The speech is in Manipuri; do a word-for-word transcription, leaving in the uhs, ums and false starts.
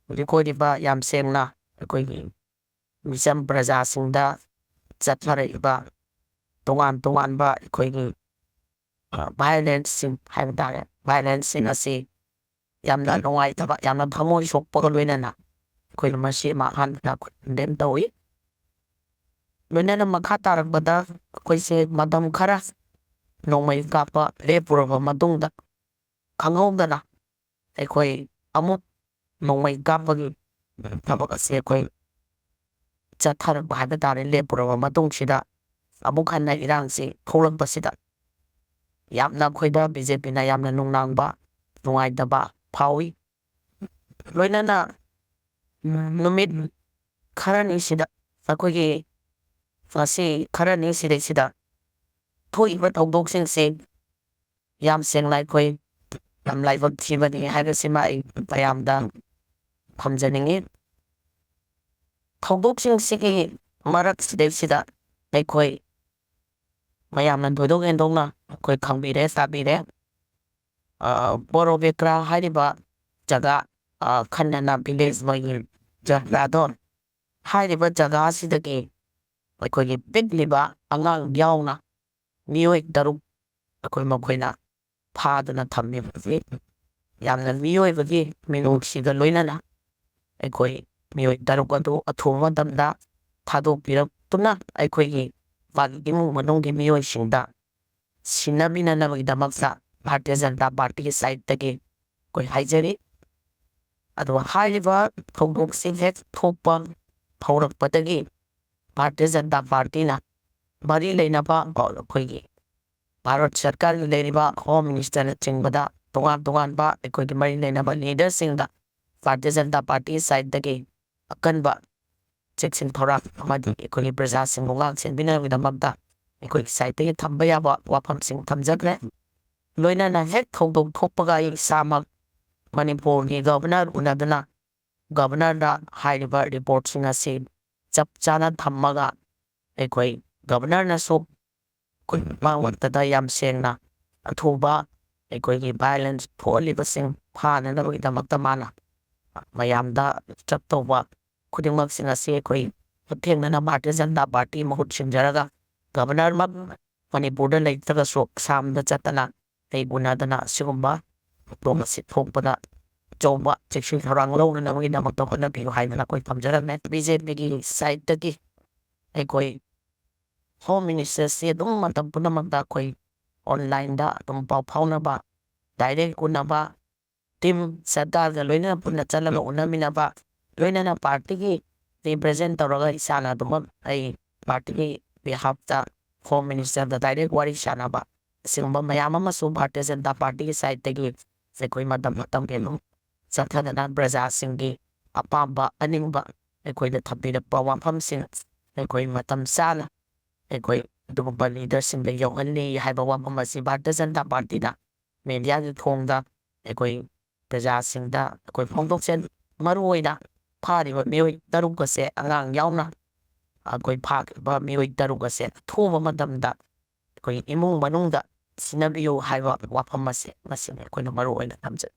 ꯍꯧꯖꯤꯛ ꯑꯣꯏꯔꯤꯕ ꯌꯥꯝ ꯁꯦꯡꯅ ꯑꯩꯈꯣꯏꯒꯤ ꯃꯤꯆꯝ ꯄ꯭ꯔꯖꯥꯁꯤꯡꯗ ꯆꯠꯊꯔꯛꯏꯕ ꯇꯣꯉꯥꯟ ꯇꯣꯉꯥꯟꯕ ꯑꯩꯈꯣꯏꯒꯤ, ꯑ, violenceꯁꯤꯡ ꯍꯥꯏꯕ ꯇꯥꯔꯦ, violenceꯁꯤꯡ ꯑꯁꯤ ꯌꯥꯝꯅ ꯅꯨꯡꯉꯥꯏꯇꯕ, ꯌꯥꯝꯅ ꯊꯃꯣꯏ ꯁꯣꯛꯄꯒ ꯂꯣꯏꯅꯅ ꯑꯩꯈꯣꯏꯅ ꯃꯁꯤ ꯑꯃ ꯑꯍꯥꯟꯕꯗ condemn ꯇꯧꯏ꯫ ꯂꯣꯏꯅꯅ ꯃꯈꯥ ꯇꯥꯔꯛꯄꯗ ꯑꯩꯈꯣꯏꯁꯦ ꯃꯇꯝ ꯈꯔ ꯅꯣꯡꯃꯩ ꯀꯥꯞꯄ ꯂꯦꯞꯄꯨꯔꯕ ꯃꯇꯨꯡꯗ, ꯈꯪꯍꯧꯗꯅ ꯑꯩꯈꯣꯏ ꯑꯃꯨꯛ ꯅꯣꯡꯃꯩ ꯀꯥꯞꯄꯒꯤ ꯊꯕꯛ ꯑꯁꯤ ꯑꯩꯈꯣꯏ ꯆꯠꯊꯔꯛꯄ ꯍꯥꯏꯕ ꯇꯥꯔꯦ꯫ ꯂꯦꯞꯄꯨꯔꯕ ꯃꯇꯨꯡꯁꯤꯗ ꯑꯃꯨꯛ ꯍꯟꯅ ꯏꯔꯥꯡꯁꯤ ꯊꯣꯛꯂꯛꯄꯁꯤꯗ ꯌꯥꯝꯅ ꯑꯩꯈꯣꯏꯗ ꯕꯤ ꯖꯦ ꯄꯤꯅ ꯌꯥꯝꯅ ꯅꯨꯡꯅꯥꯡꯕ, ꯅꯨꯡꯉꯥꯏꯇꯕ ꯐꯥꯎꯏ꯫ ꯂꯣꯏꯅꯅ ꯅꯨꯃꯤꯠ ꯈꯔꯅꯤꯁꯤꯗ ꯑꯩꯈꯣꯏꯒꯤ ꯉꯁꯤ ꯈꯔꯅꯤ ꯁꯤꯗꯩꯁꯤꯗ ꯊꯣꯛꯏꯕ ꯊꯧꯗꯣꯛꯁꯤꯡꯁꯤ ꯌꯥꯝ ꯁꯦꯡꯅ ꯑꯩꯈꯣꯏ ꯌꯥꯝ ꯂꯥꯏꯕꯛ ꯊꯤꯕꯅꯤ ꯍꯥꯏꯕꯁꯤꯃ ꯑꯩ ꯃꯌꯥꯝꯗ ꯊꯝꯖꯅꯤꯡꯉꯤ꯫ ꯊꯧꯗꯣꯛꯁꯤꯡꯁꯤꯒꯤ ꯃꯔꯛꯁꯤꯗꯩꯁꯤꯗ ꯑꯩꯈꯣꯏ ꯃꯌꯥꯝꯅ ꯊꯣꯏꯗꯣꯛ ꯍꯦꯟꯗꯣꯛꯅ ꯑꯩꯈꯣꯏ ꯈꯪꯕꯤꯔꯦ, ꯇꯥꯕꯤꯔꯦ꯫ ꯑ, ꯕꯣꯔꯣꯕꯦꯀ꯭ꯔꯥ ꯍꯥꯏꯔꯤꯕ ꯖꯒꯥ, ꯑ, ꯈꯟꯅꯅ village ꯃꯣꯏꯒꯤ ꯖꯒꯥꯗꯣ, ꯍꯥꯏꯔꯤꯕ ꯖꯒꯥ ꯑꯁꯤꯗꯒꯤ ꯑꯩꯈꯣꯏꯒꯤ ꯄꯤꯛꯂꯤꯕ ꯑꯉꯥꯡ ꯌꯥꯎꯅ ꯃꯤꯑꯣꯏ ꯇꯔꯨꯛ ꯑꯩꯈꯣꯏ ꯃꯈꯣꯏꯅ ꯐꯥꯗꯨꯅ ꯊꯝꯃꯤ꯫ ꯌꯥꯝꯅ ꯃꯤꯑꯣꯏꯕꯒꯤ ꯃꯤꯅꯨꯡꯁꯤꯒ ꯂꯣꯏꯅꯅ ꯑꯩꯈꯣꯏ ꯃꯤꯑꯣꯏ ꯇꯔꯨꯛ ꯑꯗꯨ ꯑꯊꯨꯕ ꯃꯇꯝꯗ ꯊꯥꯗꯣꯛꯄꯤꯔꯛꯇꯨꯅ ꯑꯩꯈꯣꯏꯒꯤ ꯃꯥꯒꯤ ꯏꯃꯨꯡ ꯃꯅꯨꯡꯒꯤ ꯃꯤꯑꯣꯏꯁꯤꯡꯗ ꯁꯤꯟꯅꯕꯤꯅꯅꯕꯒꯤꯗꯃꯛꯇ ꯚꯥꯔꯇꯤꯌ ꯖꯅꯇꯥ ꯄꯥꯔꯇꯤꯒꯤ ꯁꯥꯏꯠꯇꯒꯤ ꯑꯩꯈꯣꯏ ꯍꯥꯏꯖꯔꯤ꯫ ꯑꯗꯨꯒ ꯍꯥꯏꯔꯤꯕ ꯊꯧꯗꯣꯛꯁꯤ ꯍꯦꯛ ꯊꯣꯛꯄ ꯍꯧꯔꯛꯄꯗꯒꯤ ꯚꯥꯔꯇꯤꯌ ꯖꯅꯇꯥ ꯄꯥꯔꯇꯤꯅ ꯃꯔꯤ ꯂꯩꯅꯕ ꯑꯩꯈꯣꯏꯒꯤ ꯚꯥꯔꯠ ꯁꯔꯀꯥꯔꯒꯤ ꯂꯩꯔꯤꯕ ꯍꯣꯝ ꯃꯤꯅꯤꯁꯇꯔꯅꯆꯤꯡꯕꯗ ꯇꯣꯉꯥꯟ ꯇꯣꯉꯥꯟꯕ ꯑꯩꯈꯣꯏꯒꯤ ꯃꯔꯤ ꯂꯩꯅꯕ ꯂꯤꯗꯔꯁꯤꯡꯗ ꯚꯥꯔꯇꯤꯌ ꯖꯅꯇꯥ ꯄꯥꯔꯇꯤꯒꯤ ꯁꯥꯏꯠꯇꯒꯤ ꯑꯀꯟꯕ ꯆꯦꯛꯁꯤꯟ ꯊꯧꯔꯥꯡ ꯑꯃꯗꯤ ꯑꯩꯈꯣꯏꯒꯤ ꯄ꯭ꯔꯖꯥꯁꯤꯡꯕꯨ ꯉꯥꯛ ꯁꯦꯟꯕꯤꯅꯕꯒꯤꯗꯃꯛꯇ ꯑꯩꯈꯣꯏꯒꯤ ꯁꯥꯏꯠꯇꯒꯤ ꯊꯝꯕ ꯌꯥꯕ ꯋꯥꯐꯝꯁꯤꯡ ꯊꯝꯖꯈ꯭ꯔꯦ꯫ ꯂꯣꯏꯅꯅ ꯍꯦꯛ ꯊꯧꯗꯣꯛ ꯊꯣꯛꯄꯒ ꯑꯩ ꯏꯁꯥꯃꯛ ꯃꯅꯤꯄꯨꯔꯒꯤ ꯒꯚꯔꯅꯔ ꯎꯅꯗꯨꯅ ꯒꯚꯔꯅꯔꯗ ꯍꯥꯏꯔꯤꯕ ꯔꯤꯄꯣꯔꯠꯁꯤꯡ ꯑꯁꯤ ꯆꯞ ꯆꯥꯅ ꯊꯝꯃꯒ ꯑꯩꯈꯣꯏ ꯒꯚꯔꯅꯔꯅꯁꯨ ꯑꯩꯈꯣꯏ ꯃꯉꯣꯟꯗ ꯌꯥꯝ ꯁꯦꯡꯅ ꯑꯊꯨꯕ ꯑꯩꯈꯣꯏꯒꯤ violence ꯊꯣꯛꯍꯜꯂꯤꯕꯁꯤꯡ ꯐꯥꯅꯅꯕꯒꯤꯗꯃꯛꯇ ꯃꯥꯅ ꯃꯌꯥꯝꯗ ꯆꯠꯇꯧꯕ ꯈꯨꯗꯤꯡꯃꯛꯁꯤꯡ ꯑꯁꯤ ꯑꯩꯈꯣꯏ ꯍꯛꯊꯦꯡꯅꯅ ꯚꯥꯔꯇꯤꯌ ꯖꯅꯇꯥ ꯄꯥꯔꯇꯤ ꯃꯍꯨꯠ ꯁꯤꯟꯖꯔꯒ ꯒꯕꯔꯅꯔꯃꯛ ꯃꯅꯤꯄꯨꯔꯗ ꯂꯩꯇ꯭ꯔꯒꯁꯨ ꯑꯁꯥꯝꯗ ꯆꯠꯇꯅ ꯑꯩ ꯎꯅꯗꯅ ꯑꯁꯤꯒꯨꯝꯕ ꯊꯧꯗꯣꯛ ꯑꯁꯤ ꯊꯣꯛꯄꯗ ꯑꯆꯧꯕ ꯆꯦꯛꯁꯤꯟ ꯊꯧꯔꯥꯡ ꯂꯧꯅꯅꯕꯒꯤꯗꯃꯛꯇ ꯍꯣꯠꯅꯕꯤꯌꯨ ꯍꯥꯏꯗꯅ ꯑꯩꯈꯣꯏ ꯊꯝꯖꯔꯝꯃꯦ꯫ ꯕꯤ ꯖꯦ ꯄꯤꯒꯤ ꯁꯥꯏꯠꯇꯒꯤ ꯑꯩꯈꯣꯏ ꯍꯣꯝ ꯃꯤꯅꯤꯁꯇꯔꯁꯤ ꯑꯗꯨꯝ ꯃꯇꯝ ꯄꯨꯝꯅꯃꯛꯇ ꯑꯩꯈꯣꯏ ꯑꯣꯟꯂꯥꯏꯟꯗ ꯑꯗꯨꯝ ꯄꯥꯎ ꯐꯥꯎꯅꯕ, ꯗꯥꯏꯔꯦꯛ ꯎꯅꯕ, ꯇꯤꯝ ꯁꯔꯀꯥꯔꯒ ꯂꯣꯏꯅꯅ ꯄꯨꯟꯅ ꯆꯠꯂꯒ ꯎꯅꯃꯤꯟꯅꯕ, ꯂꯣꯏꯅꯅ ꯄꯥꯔꯇꯤꯒꯤ ꯔꯤꯄ꯭ꯔꯖꯦꯟ ꯇꯧꯔꯒ ꯏꯁꯥꯅ ꯑꯗꯨꯃꯛ ꯑꯩ ꯄꯥꯔꯇꯤꯒꯤ ꯕꯤꯍꯥꯞꯇ ꯍꯣꯝ ꯃꯤꯅꯤꯁꯇꯔꯗ ꯗꯥꯏꯔꯦꯛ ꯋꯥꯔꯤ ꯁꯥꯟꯅꯕ, ꯑꯁꯤꯒꯨꯝꯕ ꯃꯌꯥꯝ ꯑꯃꯁꯨ ꯚꯥꯔꯇꯤꯌ ꯖꯅꯇꯥ ꯄꯥꯔꯇꯤꯒꯤ ꯁꯥꯏꯠꯇꯒꯤ ꯑꯩꯈꯣꯏ ꯃꯇꯝ ꯃꯇꯝꯒꯤ ꯑꯗꯨꯝ ꯆꯠꯊꯗꯅ ꯄ꯭ꯔꯖꯥꯁꯤꯡꯒꯤ ꯑꯄꯥꯝꯕ ꯑꯅꯤꯡꯕ ꯑꯩꯈꯣꯏꯗ ꯊꯝꯕꯤꯔꯛꯄ ꯋꯥꯐꯝꯁꯤꯡ ꯑꯩꯈꯣꯏ ꯃꯇꯝ ꯆꯥꯅ ꯑꯩꯈꯣꯏ ꯑꯗꯨꯒꯨꯝꯕ ꯂꯤꯗꯔꯁꯤꯡꯗ ꯌꯧꯍꯜꯂꯤ ꯍꯥꯏꯕ ꯋꯥꯐꯝ ꯑꯁꯤ ꯚꯥꯔꯇꯤꯌ ꯖꯅꯇꯥ ꯄꯥꯔꯇꯤꯅ ꯃꯦꯗꯤꯌꯥꯒꯤ ꯊꯣꯡꯗ ꯑꯩꯈꯣꯏ ꯄ꯭ꯔꯖꯥꯁꯤꯡꯗ ꯑꯩꯈꯣꯏ ꯐꯣꯡꯗꯣꯛꯆꯔꯤ꯫ ꯃꯔꯨꯑꯣꯏꯅ ꯐꯥꯔꯤꯕ ꯃꯤꯑꯣꯏ ꯇꯔꯨꯛ ꯑꯁꯦ, ꯑꯉꯥꯡ ꯌꯥꯎꯅ ꯑꯩꯈꯣꯏ ꯐꯥꯈꯤꯕ ꯃꯤꯑꯣꯏ ꯇꯔꯨꯛ ꯑꯁꯦ ꯑꯊꯨꯕ ꯃꯇꯝꯗ ꯑꯩꯈꯣꯏ ꯏꯃꯨꯡ ꯃꯅꯨꯡꯗ ꯁꯤꯟꯅꯕꯤꯌꯨ ꯍꯥꯏꯕ ꯋꯥꯐꯝ ꯑꯁꯦ ꯃꯁꯤꯅꯤ ꯑꯩꯈꯣꯏꯅ ꯃꯔꯨ ꯑꯣꯏꯅ ꯊꯝꯖꯩ꯫